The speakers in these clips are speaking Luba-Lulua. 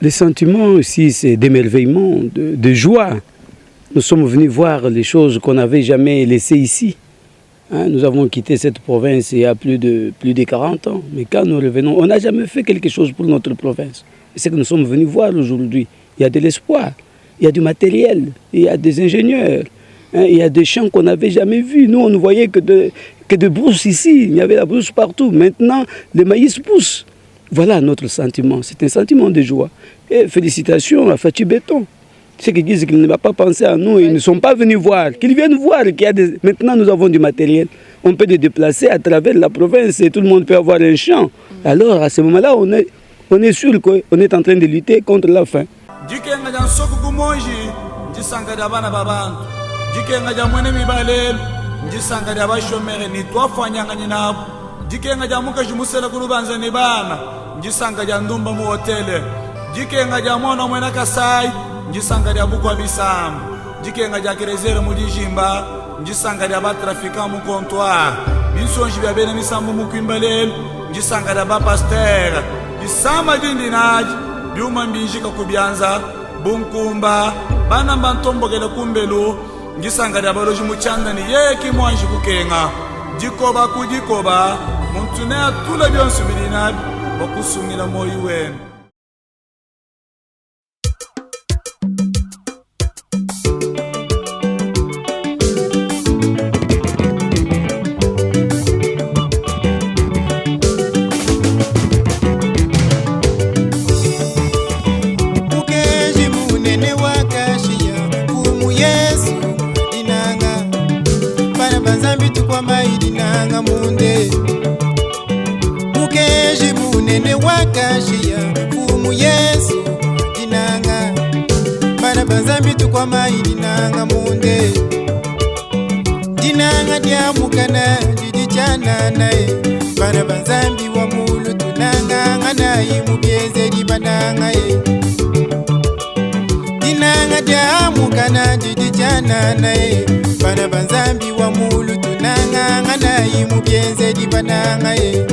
Le sentiment aussi, c'est d'émerveillement, de joie. Nous sommes venus voir les choses qu'on n'avait jamais laissées ici. Hein, nous avons quitté cette province il y a plus de 40 ans. Mais quand nous revenons, on n'a jamais fait quelque chose pour notre province. C'est ce que nous sommes venus voir aujourd'hui. Il y a de l'espoir, il y a du matériel, il y a des ingénieurs, hein, il y a des champs qu'on n'avait jamais vus. Nous, on ne voyait que de brousses ici. Il y avait la brousse partout. Maintenant, le maïs pousse. Voilà notre sentiment. C'est un sentiment de joie. Et félicitations à Fatshi Béton. Ceux qui disent qu'ils ne vont pas penser à nous, ils ne sont pas venus voir. Qu'ils viennent voir qu'il y a des... Maintenant, nous avons du matériel. On peut les déplacer à travers la province et tout le monde peut avoir un champ. Alors, à ce moment-là, on est sûr qu'on est en train de lutter contre la faim. Dikenga dia nsoku ku monji ndisanka dia bana ba bantu dikenga dia mwene mibalelu ndisanka dia bashomere ni twafwanyanganyi nabo dikenga dia mukaji musela ku lubanza ni bana ndisanka dia ndumba mu hotele dikenga dia mwana mwena kasai ndisanka dia bukwa bisamba dikenga dia kerezere mu dijimba ndisanka dia batrafiquant mu comptoir binsonji bia bena misambu mu kwimba lelu ndisanka dia bapasteur disamba dindi naji byuma mbinjika kubyanza bunkumba bana bantombokele kumbelu ngisanga dia baloji muchanda ni yeki mwanji kukenga dikoba ku dikoba muntu ne atula byonso bili nabi bakusungila moyi wenu. Mukeji munene wakashiya kumu Yesu dinanga bana banzambi tukwamai dinanga munde mukeji munene wakashiya kumu Yesu dinanga bana banzambi tukwamai dinanga munde dinanga dia mukana didi chananaye bana banzambi wa mulu tunanganga nayi mubyezeli bananga ye dinanga dia mukana didi chananaye bana banzambi wa mulu tunanganga nayi mubyezeli bananga ye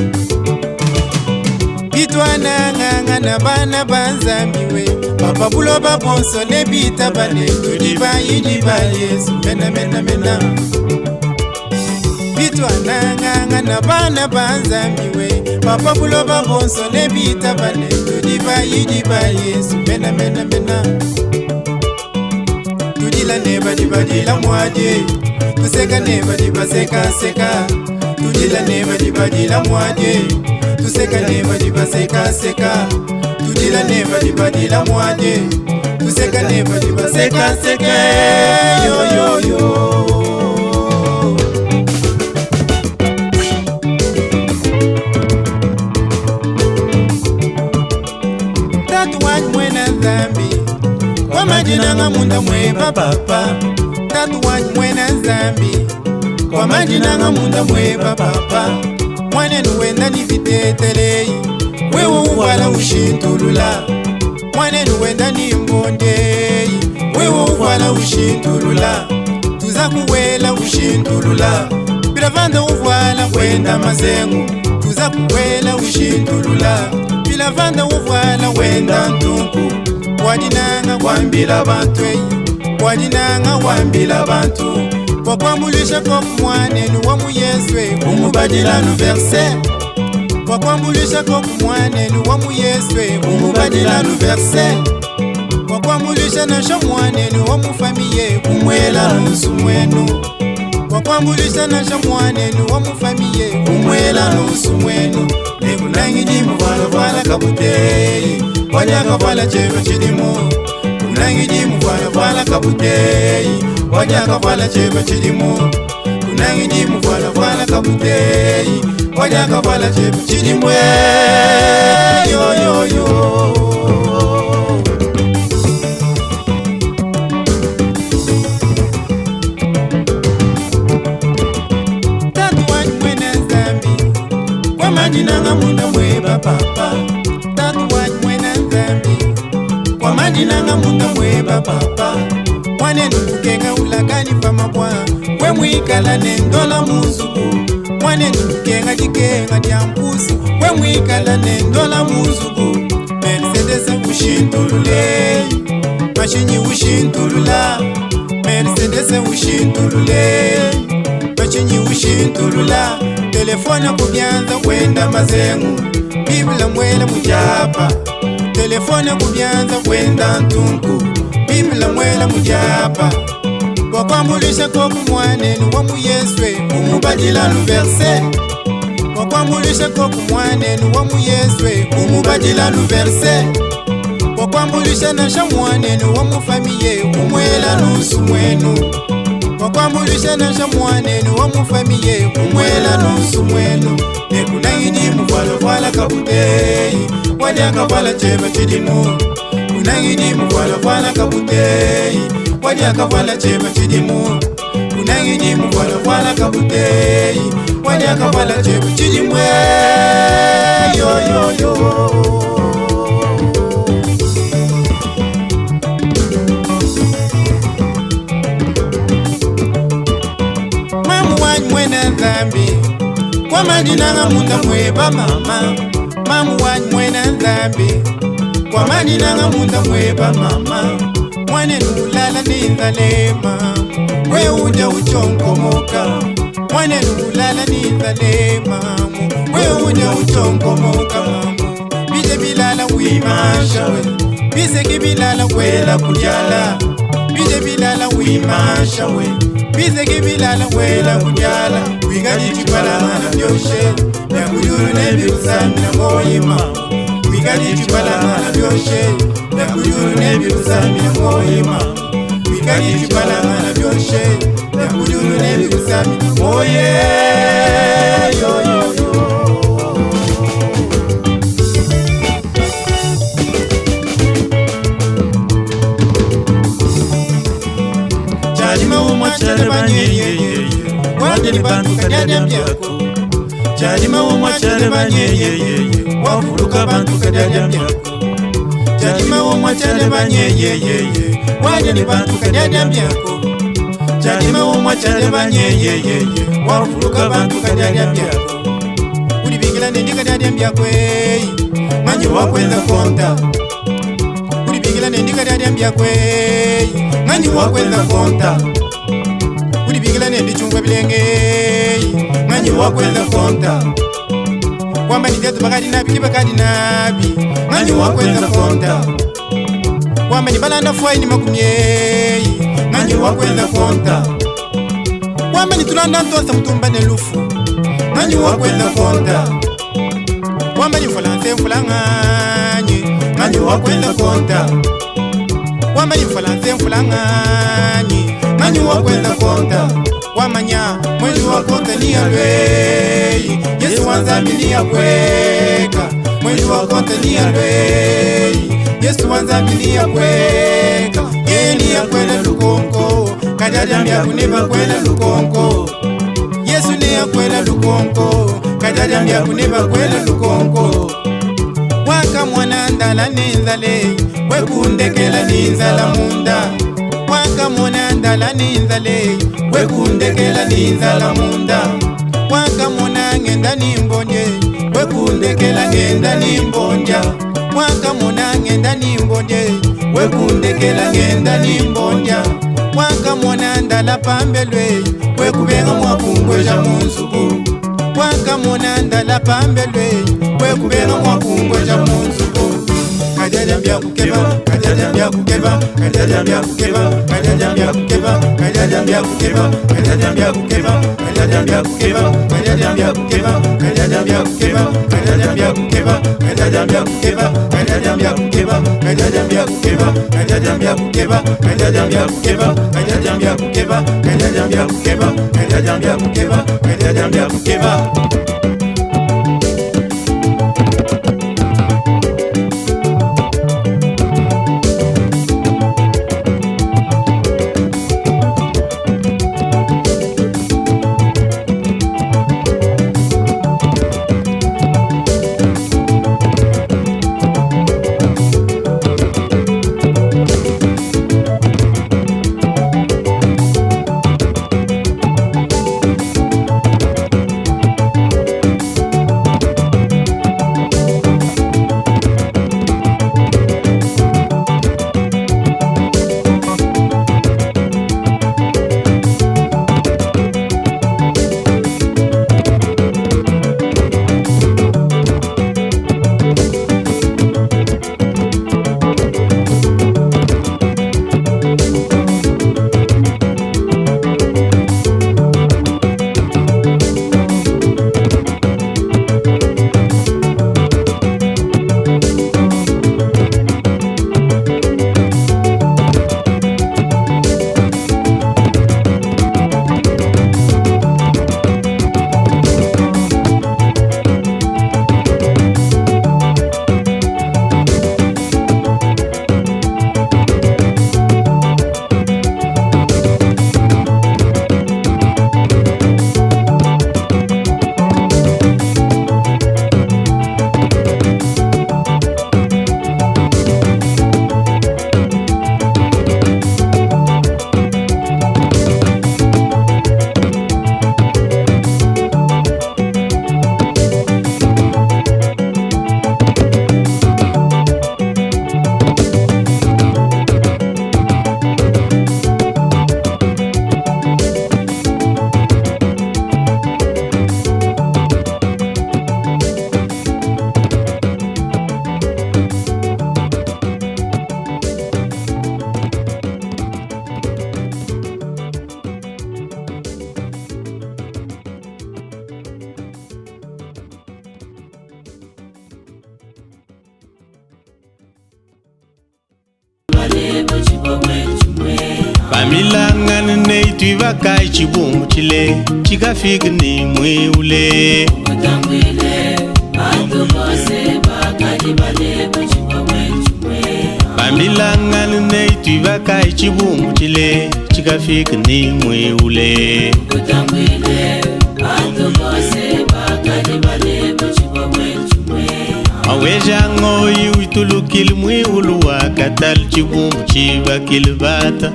bitwananganga na bana banzambi we papa buloba bonso ne bitabane tudi bayidi ba Yesu mena mena mena bitwananganga na bana banzambi we papa buloba bonso ne bitabane tudi bayidi ba Yesu mena mena mena tudila ne badi badila mwadie tuseka ne badi basekaseka tudila ne badi badila mwadie tuseka ne badi basekaseka tudila ne badi badila mwadie tuseka ne badi basekaseka yo yo yo. Tatu wanyi mwena nzambi kwa majinanga munda mweba papa tatu wanyi mwena nzambi kwa majinanga munda mweba papa mwanenu wenda ni vitetelei wewe uvala ushintulula mwanenu wenda ni mbondei wewe uvala ushintulula tuza kuwela ushintulula bilavanda uvala wenda mazengu tuza kuwela ushintulula bilavanda uvala wenda ntunku wadinanga wambila bantu eyi wadinanga wambila bantu wakwambulisha koku mwanenu wa mu Yeswe umubadilanu verset wakwambulisha koku mwanenu wa mu Yeswe umubadilanu verset wakwambulisha nasho mwanenu wa mufamiye umwela nusu mwenu wakwambulisha nasho mwanenu wa mufamiye umwela nusu mwenu nekunangidi muvalavala kabuteyi wanyakavala cheva chilimu kunangidi muvalavala kabuteyi wanyakavala cheva chilimu kunangidi muvalavala kabuteyi wanyakavala cheva chilimu yo yo yo. Tatu wanyi mwene nzambi kwa majinanga munda mweba papa tatu wanyi mwene nzambi kwa majinanga munda mweba papa mwanenu kukenga ulakani pamabwa we mwikala nendola muzuku mwanenu kukenga dikenga dia mpusu we mwikala nendola muzuku. Mercedes ushintulule mashinyi ushintulula Mercedes ushintulule mashinyi ushintulula telefone kubyanza kwenda mazengu Biblia mwela mujapa telefone kubyanza kwenda ntunku Biblia mwela mujapa wakwambulisha koku mwanenu wa muyeswe umubadila luverse wakwambulisha koku mwanenu wa muyeswe umubadila luverse wakwambulisha nasha mwanenu wa mufamiye umwela nusu mwenu wakwambulisha nasha mwanenu wa mufamiye umwela nusu mwenu nekunaini muvwalavuala kabuteyi waliakavuala cheva chidimu kunaini muvwalavuala kabuteyi waliakavuala cheva chidimu kunaini muvwalavuala kabuteyi waliakavuala cheva chidimwe yoyoyo. Mamu wanyi mwena nzambi kwamadinanga munda mweba mama mamu wanyi mwena nzambi kwamadinanga munda mweba mama mwanenu ulala ninzalema we uja uchonkomoka mwanenu ulala ninzalema we uja uchonkomoka mamu bije bilala wimasha we biseki bilala kwela kudyala bije bilala wimasha we biseki bilala kwela kudyala wikalichikwalangana byoshe byakuyulu nebirusamina moyima wikalichikwalangana byoshe byakuyulu nebirusamina moyima wikalichikwalangana byoshe byakuyulu nebirusamina moye yoyoyo. Chalima umwachale banyeyeye wandeni bantu kadyadya byako Chalima umwachale banyeyeye wavuluka bantu kadyadya byako Chalima umwachale banyeyeye wandeni bantu kadyadya byako Chalima umwachale banyeyeye wavuluka bantu kadyadya byako Ulibigila nendi kadyadya byako manyi wakwenza konta Ulibigila nendi kadyadya byako nganyi wakwenza konta Ulibigila nendi chungwa bilenge nganyi wakwenza konta Kwamba ni tetu bakadi nabi kibakadi nabi nganyi wakwenza konta Kwamba ni balanda fwai ni makumye nganyi wakwenza konta Kwamba ni tulanda ntonsa mutumba ne lufu nganyi wakwenza konta Kwamba ni mfulanse mfulanganye nganyi wakwenza konta Kwamba ni mfulanse mfulanganye nganyi wakwenza konta Wamanya mwezi wa konta ni alwei Yesu wanzambi ni yakweka mwezi wa konta ni alwei Yesu wanzambi ni yakweka yeni yakwela lukonko kajaja kuneba kwela lukonko Yesu ni yakwela lukonko kajaja kuneba kwela lukonko Waka mwana ndala ninzale wekundekela ninzala munda Waka mwana ndala ninzale wekundekela ninzala munda Waka mwana ngenda nimbonye wekundekela ngenda nimbonja Waka mwana ngenda nimbonye wekundekela ngenda nimbonja Waka mwana ndala pambelwe wekubenga mwakungweja munzubu Waka mwana ndala pambelwe wekubenga mwakungweja munzubu Kajaja mbya kukeba, kajaja mbya kukeba, kajaja mbya kukeba, kajaja mbya kukeba, kajaja mbya kukeba, kajaja mbya kukeba, kajaja mbya kukeba, kajaja mbya kukeba, kajaja mbya kukeba, kajaja mbya kukeba, kajaja mbya kukeba, kajaja mbya kukeba, kajaja mbya kukeba, kajaja mbya kukeba, kajaja mbya kukeba, kajaja mbya kukeba, kajaja mbya kukeba, kajaja mbya kukeba, kajaja mbya kukeba. Bamilangana ne twibakayi tshibungu tshile tshikafika ni mwiule. Bambilangana ne twibakayi tshibungu tshile tshikafika ni mwiule. Maweja ng'oyi witulukile mwiulu wa katali tshibumbu tshibakile bata.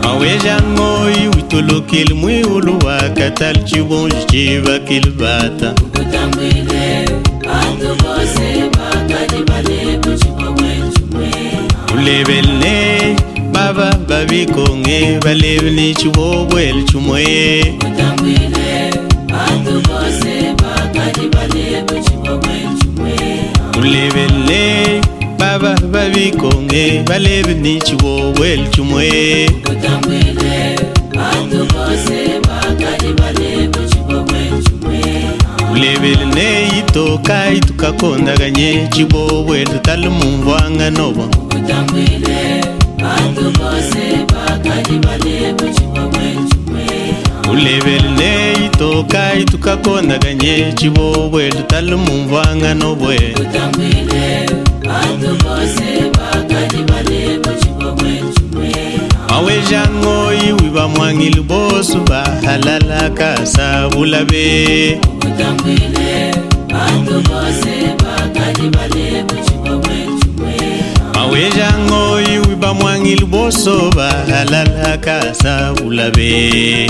Maweja ng'oyi witulukile mwiulu wa katali tshibumbu tshibakile bata. Ulebele baba babikonge balebele tshibobwele tshimwe. Ulebele baba babikonge balebele tshibobwele tshimwe. Ulebele ne itoka itukakondaganye tshibobwele tutali mumvwanga nobo. Ulebele ne itoka itukakondaganye tshibobwele tutali mumvwanga nobwe. Maweja ng'oyi wiba mwangili bosu bahalala kasa bulabe. Maweja ng'oyi wiba mwangili boso bahalala kasa bulabe.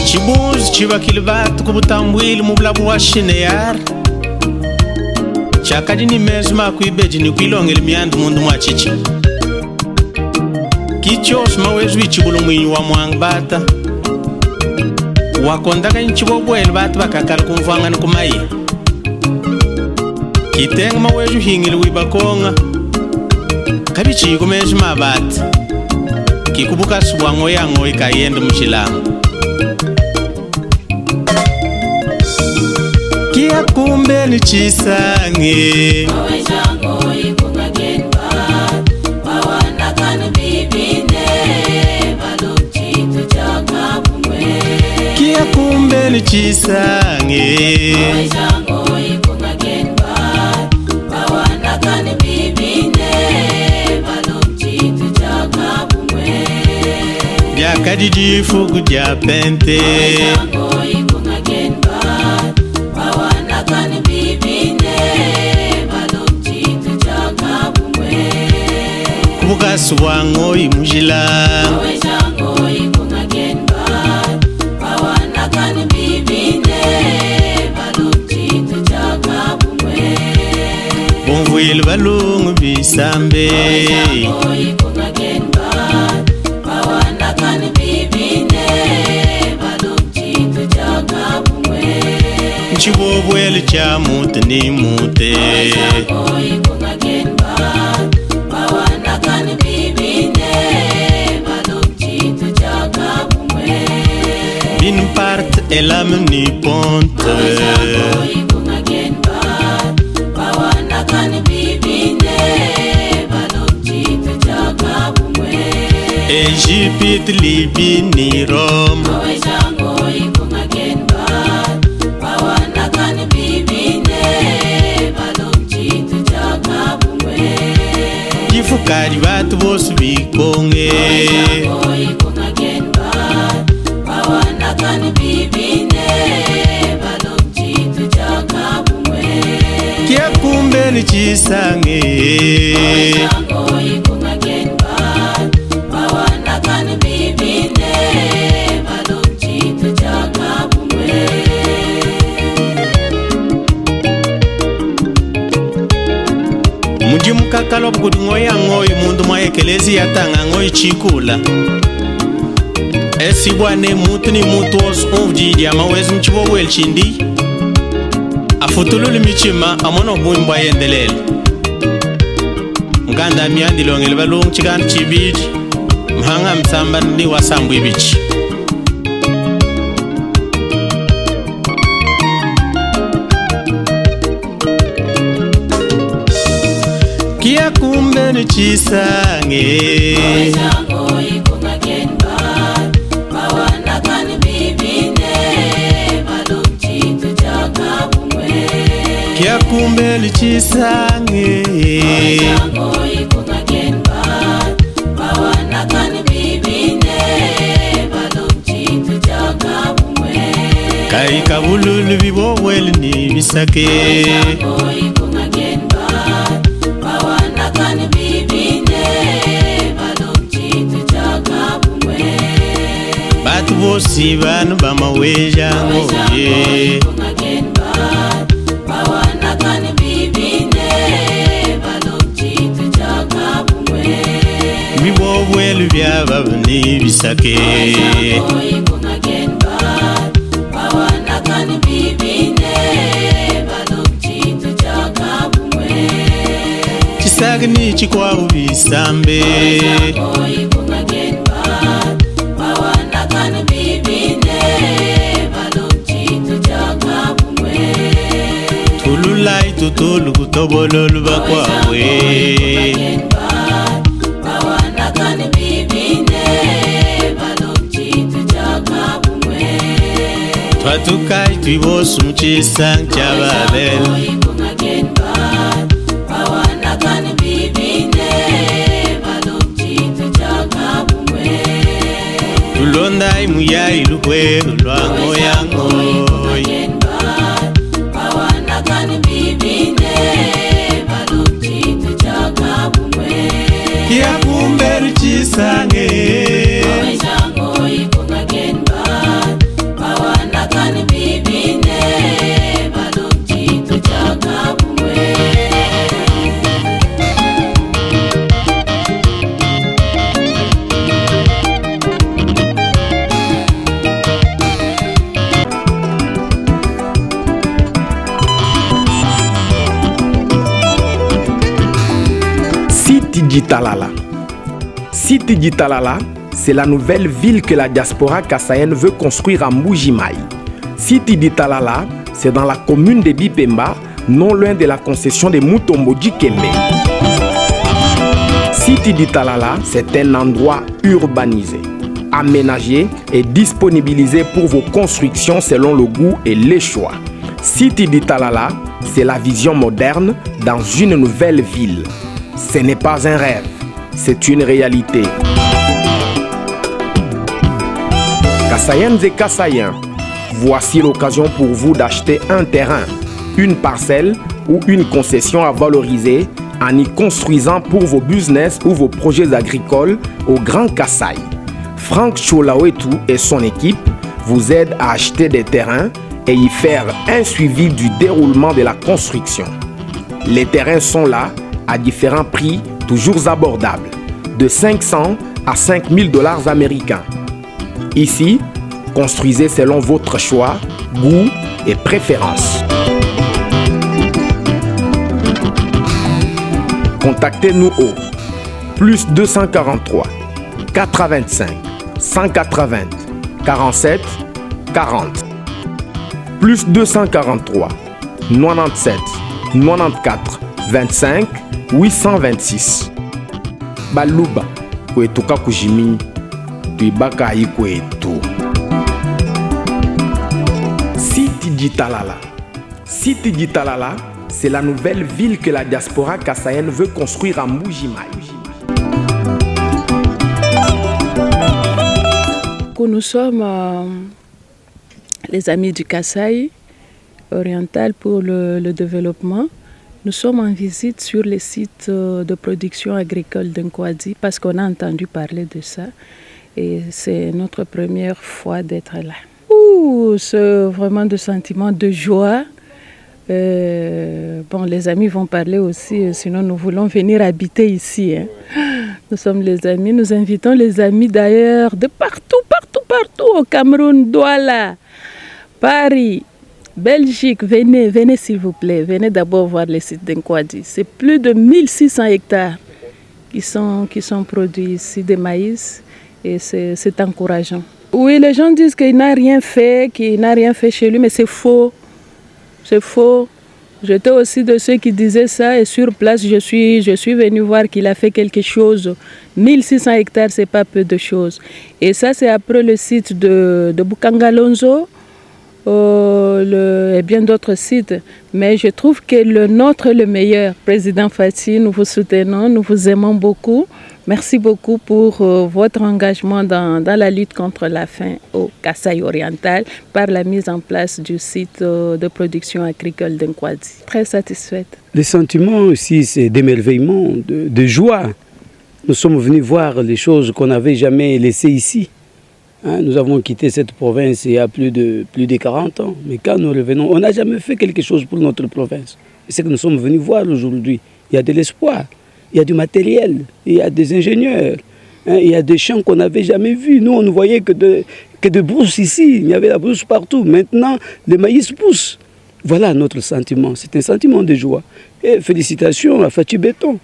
Tshibunzi tshibakile batu ku butambwile mu bulabu wa shineyar. Tshakadi ni mezu makwibeji ni kwilongela miandu mundu mwa tshitshi. Kichiosu mawezu witshibulu mwinyi wa mwanga bata. Wakondakanyi tshibobwele batu bakakala kumvwangana kumaiya. Kitenga mawezu hingile wibakonga. Kabichi kumezu mabata. Kikubuka subwa ngoya ngoyi kayenda mushilanga. Kia kumbe ni chisange. Kia kumbe ni chisange. Byakadi difuku dia pente. Kubukasi bwa ng'oyi mujila. Bumvuyile balungu bisambe. Tshibobwele tshia mute ni mute. Bin part elam ni ponte. Egypte, Libye ni Rome. Difukadi batu bose bikonge. Kia kumbe ni chisange. Mudi mukakalo bukudi ng'oyi ang'oyi mundu mwa ekelezia tanga ng'oyi tshikula. Esi bwane mutu ni mutu osu umvu diyi dia mawezi mu tshibobwele tshindi. Afutulule mitshima amone obungi bwa yendelela. Mukanda miandi longele balungu tshikanda tshibidi mhanga msamba ni wasambu ibichi. Kia kumbe ni chisange. Kia kumbe ni chisange. Kai kabululu bibowele ni bisake. Batu bosi banu bamaweja ngoye. Bibowele byaba ni bisake. Chisage ni chikwabu bisambe. Tululai tutulu kutobololu bakwawe. Twatukai twibosu muchisang chababel. Tulondai muyai lukweru lwango yango. Kia kumberu chisange. City Ditalala. City Ditalala, c'est la nouvelle ville que la diaspora kassaïenne veut construire à Mbuji-Mayi. City Ditalala, c'est dans la commune de Bipemba, non loin de la concession de Mutombo Dikembe. City Ditalala, c'est un endroit urbanisé, aménagé et disponibilisé pour vos constructions selon le goût et les choix. City Ditalala, c'est la vision moderne dans une nouvelle ville. Ce n'est pas un rêve, c'est une réalité. Kassaïennes et Kassaïens, voici l'occasion pour vous d'acheter un terrain, une parcelle ou une concession à valoriser en y construisant pour vos business ou vos projets agricoles au Grand Kasaï. Franck Cholawetu et son équipe vous aident à acheter des terrains et y faire un suivi du déroulement de la construction. Les terrains sont là à différents prix toujours abordables, de 500 à 5000 dollars américains. Ici, construisez selon votre choix, goût et préférence. Contactez-nous au plus 243 85 180 47 40 plus 243 97 94 25 826. Baluba kwetu kakujimi tuibaka kwetu. City Ditalala. City Ditalala, c'est la nouvelle ville que la diaspora kassaïenne veut construire à Mbuji-Mayi. Nous sommes les amis du Kasaï oriental pour le développement. Nous sommes en visite sur les sites de production agricole d'Nkwadi parce qu'on a entendu parler de ça et c'est notre première fois d'être là. Ouh, c'est vraiment des sentiments de joie. Bon, les amis vont parler aussi, sinon nous voulons venir habiter ici. Hein. Nous sommes les amis, nous invitons les amis d'ailleurs de partout, partout, partout, au Cameroun, Douala, Paris, Belgique, venez, venez s'il vous plaît. Venez d'abord voir les sites d'Nkwadi. C'est plus de 1600 hectares qui sont, qui sont produits ici de maïs et c'est encourageant. Oui, les gens disent qu'il n'a rien fait, qu'il n'a rien fait chez lui, mais c'est faux. C'est faux. J'étais aussi de ceux qui disaient ça et sur place, je suis, je suis venue voir qu'il a fait quelque chose. 1600 hectares, c'est pas peu de choses. Et ça, c'est après le site de, de Bukangalonzo le, et bien d'autres sites. Mais je trouve que le nôtre est le meilleur. Président Fatshi, nous vous soutenons, nous vous aimons beaucoup. Merci beaucoup pour votre engagement dans, dans, la lutte contre la faim au Kasaï oriental par la mise en place du site de production agricole d'Nkwadi. Très satisfaite. Le sentiment aussi, c'est d'émerveillement, de, de joie. Nous sommes venus voir les choses qu'on n'avait jamais laissées ici. Hein, nous avons quitté cette province il y a plus de, plus de 40 ans. Mais quand nous revenons, on n'a jamais fait quelque chose pour notre province. C'est ce que nous sommes venus voir aujourd'hui. Il y a de l'espoir, il y a du matériel, il y a des ingénieurs, hein, il y a des champs qu'on n'avait jamais vus. Nous, on ne voyait que de, que de brousse ici. Il y avait la brousse partout. Maintenant, le maïs pousse. Voilà notre sentiment. C'est un sentiment de joie. Et félicitations à Fatshi Béton.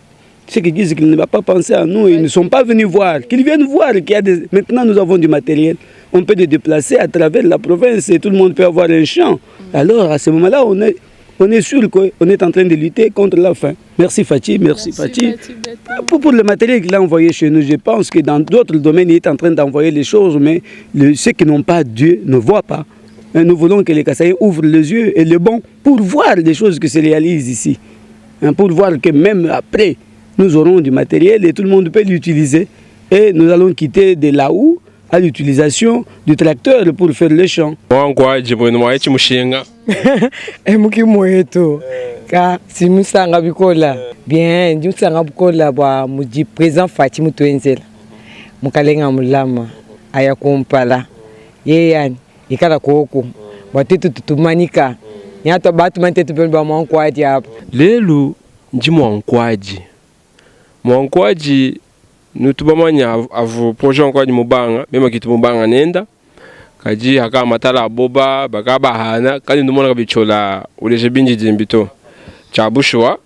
Ceux qui disent qu'ils ne vont pas penser à nous, ils ne sont pas venus voir. Qu'ils viennent voir qu'il y a des... Maintenant, nous avons du matériel. On peut les déplacer à travers la province et tout le monde peut avoir un champ. Alors, à ce moment-là, on est, on est sûr qu'on est en train de lutter contre la faim. Merci Fatshi, merci, merci Fatshi. Pour, pour, le matériel qu'il a envoyé chez nous, je pense que dans d'autres domaines, il est en train d'envoyer les choses, mais le, ceux qui n'ont pas Dieu ne voient pas. Nous voulons que les Kasaïens ouvrent les yeux et le bon pour voir les choses qui se réalisent ici. Pour voir que même après, nous aurons du matériel et tout le monde peut l'utiliser. Et nous allons quitter de là où à l'utilisation du tracteur pour faire les champs. Mukimu wetu ka simusanga bikola bien ndi musanga bukola bwa mudi président Fatshi mutuenzela mukalenga mulama aya kumpala yeyani ikala koko bwatutu tutumanika nyata batu tetu ba mwankwadi apa lelu ndi mwankwadi mwankwadi nutubamanya avu projet nkwadi mubanga mema kitu mubanga nenda kaji haka matala aboba baka bahana kandi ndumona kabichola uleje binji dimbito cha bushwa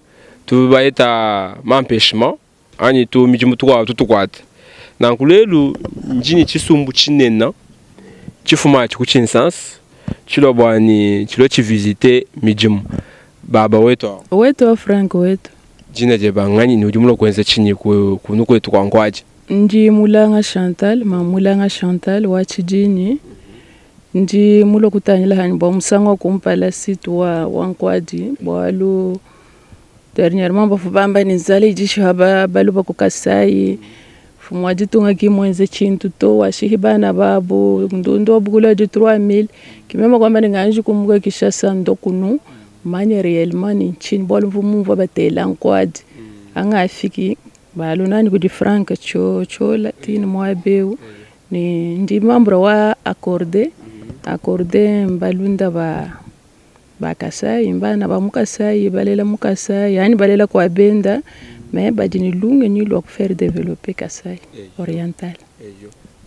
tubaita mampeshement ani tu mijimu tukwa tutukwata nankulelu njini chisumbu chinena chifuma chikuchinsansi chilo bwani chilo chivisite mijimu baba wetu wetu Frank wetu jina je bangani ni ujumla kwenza chinyi kunu kwetu kwa nkwaji ndi mulanga Chantal ma mulanga Chantal wa chijinyi ndi mulo kutangila hani bwa musango kumpala site wa wa Nkwadi bwalu dernièrement bafu bamba ni nzala idisho haba baluba ku Kasai fumu wa ditunga ki mwenze chintu to washihi bana babu ndundu wabukula di 3000 kimema kwamba ninganji kumuka Kinshasa ndo kunu manye réellement ni nchini bwalu mvumumva batela Nkwadi anga afiki balu nani kudi Frank cho chola tini mwabeu ni ndi membre wa accordé accordé mbalunda ba bakasai mbana ba mukasai balela mukasai yani balela kwa benda mais badi ni lunge ni lwa faire développer Kasai oriental.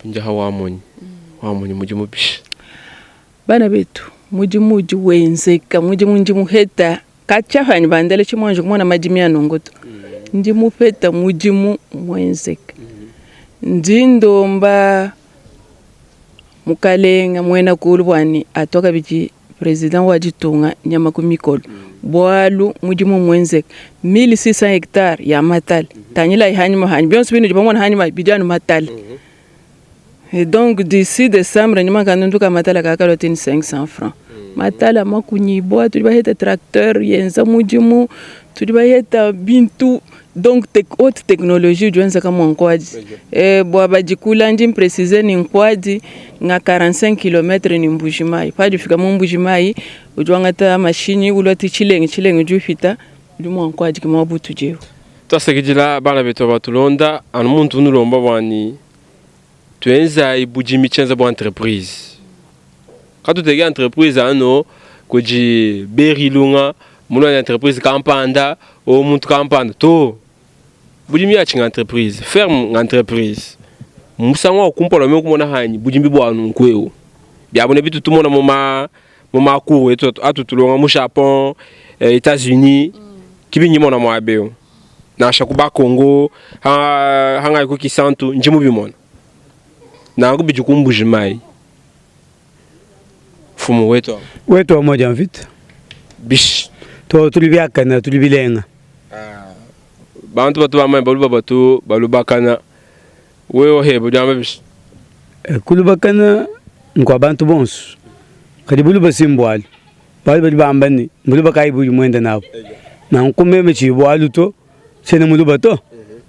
Njaha wamonyi wamonyi mujimu bishi bana betu mujimu uji wenzeka mujimu ndi muheta kachafanyi bandele chimwanji kumona madimi ya nongoto ndi mupeta mujimu mwenzeka ndi ndomba mukalenga mwena kulu bwani atoka biji president wa ditunga nyama ku mikolo bwalu mudimu mwenzeka 1600 hectare ya matale tanyila ihanyuma hanyi byonse binu jibamona hanyuma bijanu matale et donc d'ici décembre nyuma kanunduka matale kakalo tini 500 francs matale makunyibwa tudi baheta tracteur yenza mudimu tudi baheta bintu donc te, haute technologie ujwenza kama Nkwadi e, bwa badikula ndi mprecise ni Nkwadi nga 45 km ni Mbujimayi padifika mu Mbujimayi ujwangata mashini ulwati chilenge chilenge ujufita udi mwa Nkwadi kima butu jewu twasekejela bana betu batulonda anu muntu unulomba bwani tuenza ibujimi chenza bwa entreprise katutege entreprise ano kuji berilunga mulwa entreprise kampanda o muntu kampanda to bujimi yachinga entreprise ferme entreprise musango wakumpola me kumona hanyi bujimbi bwanu nkweo byabone bitu tumona mu ma Mu makuru etu atutulonga mu Japon, Etats-Unis, kibi nyimona muaba eu. Nansha ku Bakongo, hangayi ku Kisantu, ndi mubimona. Nanku bidi ku Mbuji-Mayi. Mfumu wetu. Wetu wa moja mvita. Bishi. To tuli biakana, tuli bilenga. Bantu batu bamanye baluba batu balubakana. Wewe hebe udi wamba bishi? Kulubakana nkua bantu bonso. Kadi buluba si mbualu. Bualu badi bamba ne, mbuluba kayi budi muende nabu? Nanku meme tshiyi bualu to, tshiena muluba to.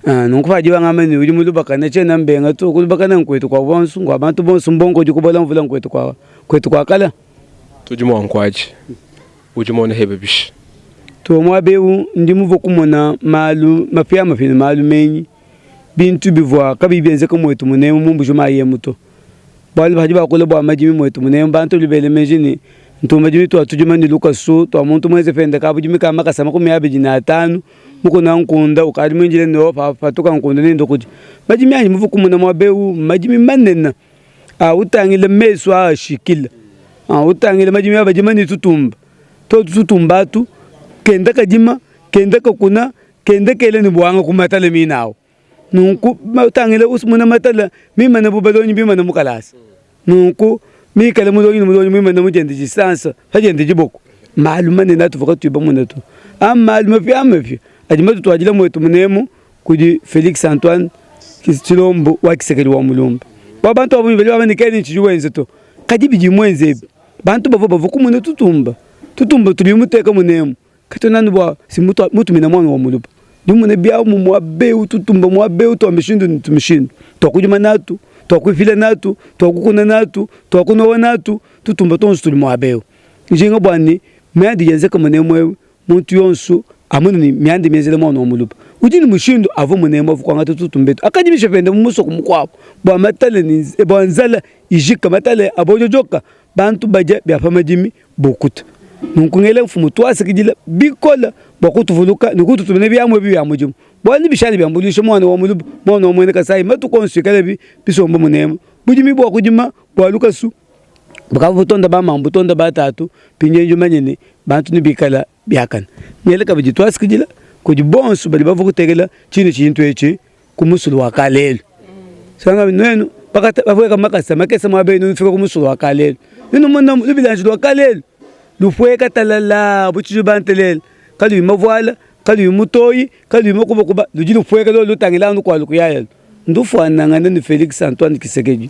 Nunku padi bangamba ne, udi mulubakane, tshiena mbenga to. Kulubakana nkuetu kua bonso, nkua bantu bonso, mbongo udi kubola mvula nkuetu kua kuetu kua kala. Tudi mua nkuadi, udi muona hebe bishi? To muaba eu ndi muvua kumona malu mapiamapia ne malu menyi, bintu bivua kabiyi bienzeka muetu munemu mu Mbuji Mayi emu to. Bualu badi bakula bua madimi muetu munemu, bantu badi bela meji ne, ntu madimi tua tudima ne lukasu tua muntu muenze pende ka budimi ka makasa 25, mukuna nkunda ukadi muindile ne patuka nkunda nende kudia. Madimi anyi muvua kumona muaba eu mmadimi manene a utangila mesu aa ashikila, utangila madimi a badima ne tutumba, tuotu tutumba atu kenda kadima kenda kakuna kenda kela ne buanga ku matala mine au. Nunku tangila muena matala mimane bu balongi bimane mu kalasa. Nunku mikale mulongi ne mulongi muimane mu diende disansa pa diende diboko. Malu manene atuvua katuyi bamone to. Aa mmalu mapiamapia adi matutuadile muetu munemu kudi Felix Antoine Tshilombo wa Tshisekedi wa Mulumba. Bua bantu ba bungi badi bamba ne, kena ne tshidi wenza to, kadi bidiye muenze ebi bantu bavua bavua kumona tutumba, tutumba tudi muteka munemu. Katuena anu bua si mutumina muana wa muluba. Ndi mumone biamu muaba eu, tutumba muaba eu tua mishindu ne mishindu, tua kudima natu, tua kuipila natu, tua kukuna natu, tua kunowa natu, tutumba tuonso tudi muaba eu. Njinga bua ne mianda yenzeka munemu eu, muntu yonso amone ne mianda mienzela muana wa muluba. Udi ne mushindu avua munemu avua kuangata tutumba etu akadimisha pende mu musoko mukuabu bua matala ne bua nzala ijika, matala abojojoka, bantu badia bia pa madimi bukuta. Nunku ngela mfumu tuasakidila bikole bua kutuvuluka ne kututumina biamu ebi bia mudimu, bualu nebishale biambuluisha muana wa muluba, muana wa muena Kasayi matuku onso ikalabi bisomba munemu. Budimi bua kudima bua lukasu bukavua butonda ba mamu butonda ba tatu, mpindieu ndi mumanye ne, bantu nebikale biakane. Ngela kabidi tuasakidila kudi bonso badi bavua kutekela tshine tshintu etshi ku musulu wa Kalelu. Sanga nuenu papueka makasa makese muaba enu nufika ku musulu wa Kalelu. Nunu mona lubilanji lua Kalelu lupueka talalaa bu tshijuba ntelele, kaluyi mavuala, kaluyi mutoyi, kaluyi makubakuba, ludi lupueka lolu lutangila anu kua lukuyayalu. Ndufuanangane ne Felix Antoine Tshisekedi.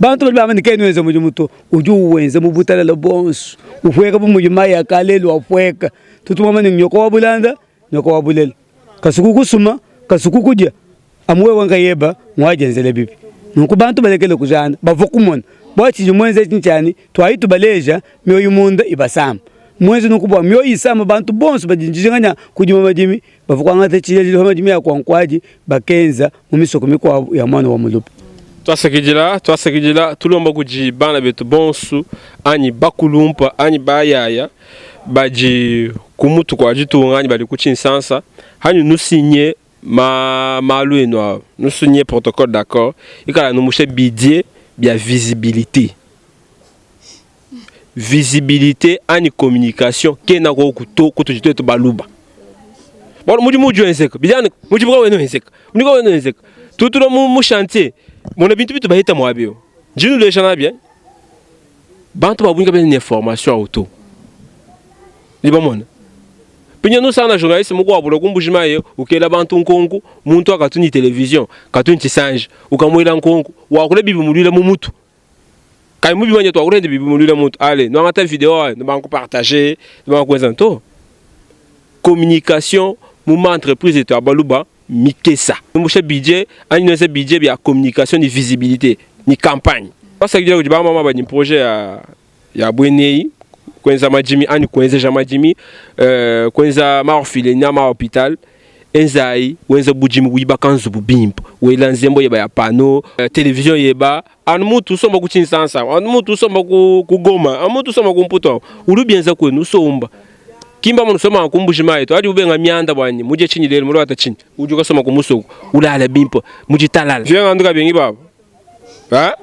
Bantu badi bamba ne kena wenza mudimu to, udi uwenza mu butalala buonso, upueka bu mudi mayi a Kalelu apueka. Tutu bamanye ne nyoka wa bulanda, nyoka wa bulela. Kasuku kusuma, kasuku kudia, amu wewe nkayeba nguadienzela bibi. Nunku bantu balekele kujana, bavua kumona bua tshidi muenze etshi ntshiani, tuayi tubaleja mioyo munda ibasama. Muenze nunku bua mioyo isama bantu bonso badi dijinga nya kudima madimi, bavua kuangata tshilejilu pa madimi a kua nkuadi bakenza mu misoko mikuabu ya muana wa muluba. Tuasakidila, tuasakidila, tulomba kudi bana betu bonsu anyi bakulumpa anyi bayaya badi ku mutu kua ditunga anyi badi ku tshinsansa anyi nusinye ma malu enu awu nusinye protocole d'accord ikala numushe bidie bia visibilite visibilite anyi communication kena koku to kutudi tuetu baluba bualu mudimu udi wenzeka bidi anu mudimu kawena wenzeka mudimu kawena wenzeka tutula mu mu chantier mona bintu bitu bahita muaba eu ndi nuleja nabi eh? Bantu ba bungi kabena ne information awu to. Ni bamona. Pinya nusana journaliste mukuabu lua ku Mbuji-Mayi ukela bantu nkonku, muntu akatu ni television, katu ni tshisanji, ukamuela nkonku, wakula bibi muluila mu mutu. Kayi mubimanya to, wakula bibi muluila mu mutu. Allez, nuangata video ayi, nubanga kupartager, nubanga kuenza to. Communication mu ma entreprise etu ya baluba mikesa. Numbusha budget anyi nuenza budget bia communication ni visibilite ni campagne. Basakidila kudi ba mama badi ne projet ya ya buena eyi, kuenza madimi anyi kuenzeja madimi, kuenza ma orphelinat, ma hopital. Enzayi wenza budimi wibaka nzubu bimpe, wela nzembo yeba ya panneau, television yeba anu mutu usomba ku Tshinsansa, anu mutu usomba ku ku Goma, anu mutu usomba ku Mputu awu. Udi ubienza kuenu usomba. Kimba munu soma ku Mbuji Mayi to, adi ubenga mianda bua nyi mudie tshinyi lelu, muluata tshinyi. Udi ukasoma ku musoko, ulala bimpe, mu ditalala. Vieux Ngandu kabengi baba. Ha?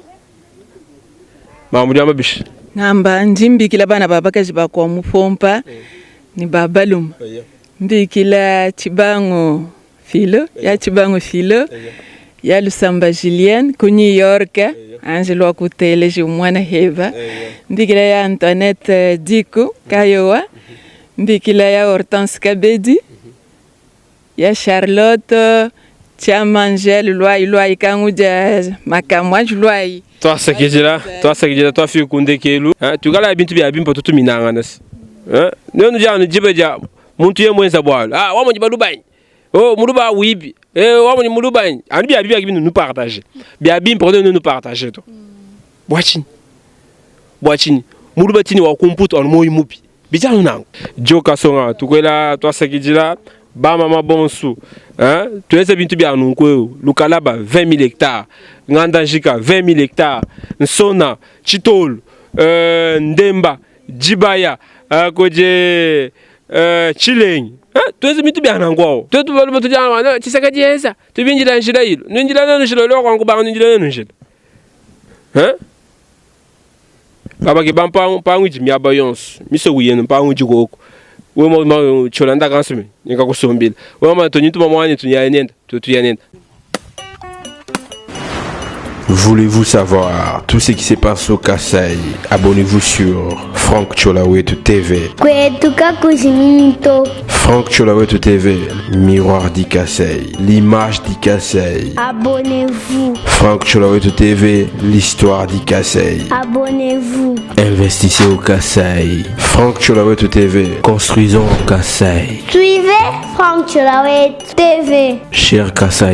Mamu diamba bishi? Ngamba ndi mbikila bana ba bakaji ba kua mupompa ne ba baluma. Mbikila Tshibangu Philo, ya Tshibangu Philo, ya Lusamba Julienne ku New York, Angelo wa kuteleji mwana heba. Mbikila ya Antoinette Diku Kayowa, mbikila ya Hortense Kabedi, ya Charlotte Tshiamangel Lwai Lwai Kangudia Makamwa Lwai. Twasakidila, twasakidila twafika kundekelu. Tukala bintu bya bimpa tutuminangana si. Nenu janu jibe ja muntu ye mwenza bwalo. Ah, wamonyi balubanyi. Oh, muluba wibi. Eh, wamonyi mulubanyi. Anu bya bimpa nous partager. Bya bimpa nous nous partager to. Bwachini. Bwachini. Muluba tini wa kumputu anu moyi mupi. Bijanu nango. Joka songa tukwela twasakidila ba mama bonsu. Hein? Tuweze bintu bya nunku Lukalaba 20 000 hectares, Ngandajika 20 000 hectares, Nsona, Chitolu, Ndemba, Dibaya, koje Chilengi. Hein? Tuweze bintu bya nangu awo. Tuwe tubalu batu jana, Tshisekedi yeza. Tubinjila njila ilo. Ninjila nenu njila lo kwangu banga ninjila nenu njila. Hein? Baba ke ba mpangu ji miaba yonso. Miso wiyenu mpangu ji koko. We ma ma cholanda kansumi nika kusumbila. We ma to nyituma mwani tu nenda, tu tu ya nenda. Voulez-vous savoir tout ce qui se passe au Kasaï? Abonnez-vous sur Franck Tsholawetu TV. Kwetuka kujiminito. Franck Tsholawetu TV, miroir du Kasaï, l'image du Kasaï. Abonnez-vous. Franck Tsholawetu TV, l'histoire du Kasaï. Abonnez-vous. Investissez au Kasaï. Franck Tsholawetu TV, construisons au Kasaï. Suivez Franck Tsholawetu TV. Cher Kasaï.